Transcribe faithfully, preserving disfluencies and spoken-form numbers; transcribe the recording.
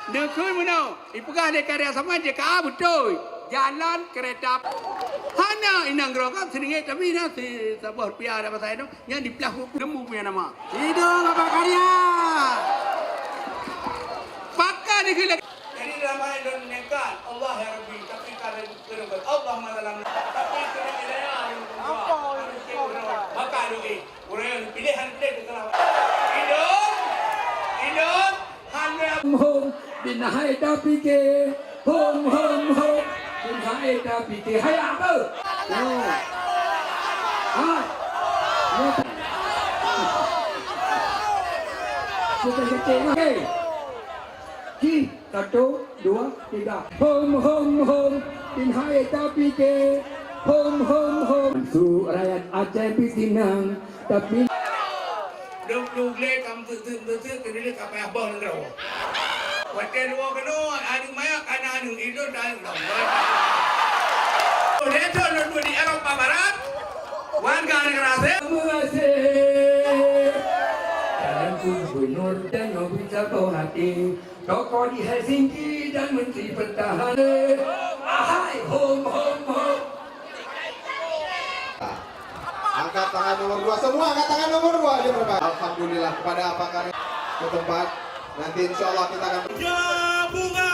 Neukheun meunoe, ipeugah lé Karya Saman J K A beutôi. Jalan kereta. Hana inong groe kan seuringét tapi na si saboh rupiah ada pasai tu, nyan diplah buku nemu punya nama. Hidup Bapak Karya. Pakai di gila. Jadi dalam ayat don nengkat, Allah ya Rabbi, tapi kalau Allah masalah, tapi kena hidayah. Apa? Maka doa. Ureueng pilihan pilihan teukeurah. Idong, idong, hana. Hom hom, bin hai tapike. Hom hom hom, bin hai tapike. Hai apa? Yo. Hai. Yo. Kita kecil, okey. Jih, satu, dua, tiga. Hom hom hom, bin hai tapike. Hom hom hom. Su rakyat Aceh pih sinang. Tapi dum dum glé ka meuteuk-teuk meuteuk keu dileuh ka payah boh nanggroe. Watèe luwoe keunoe aneuk manyak ka na aneuk ilôn dan aneuk lom. Lé thôn lôn dua di Eropa Barat, warga negara asing. Terima kasih. Dalam kubur nur dan ngobrol jatuh hati. Tokoh di Helsinki dan Menteri Pertahanan. Ahai, hom, hom, hom. Angkat tangan nomor dua. Semua angkat tangan nomor dua aja, Bapak. Alhamdulillah, kepada Apa Karya ke tempat. Nanti insya Allah kita akan Ya, bunga.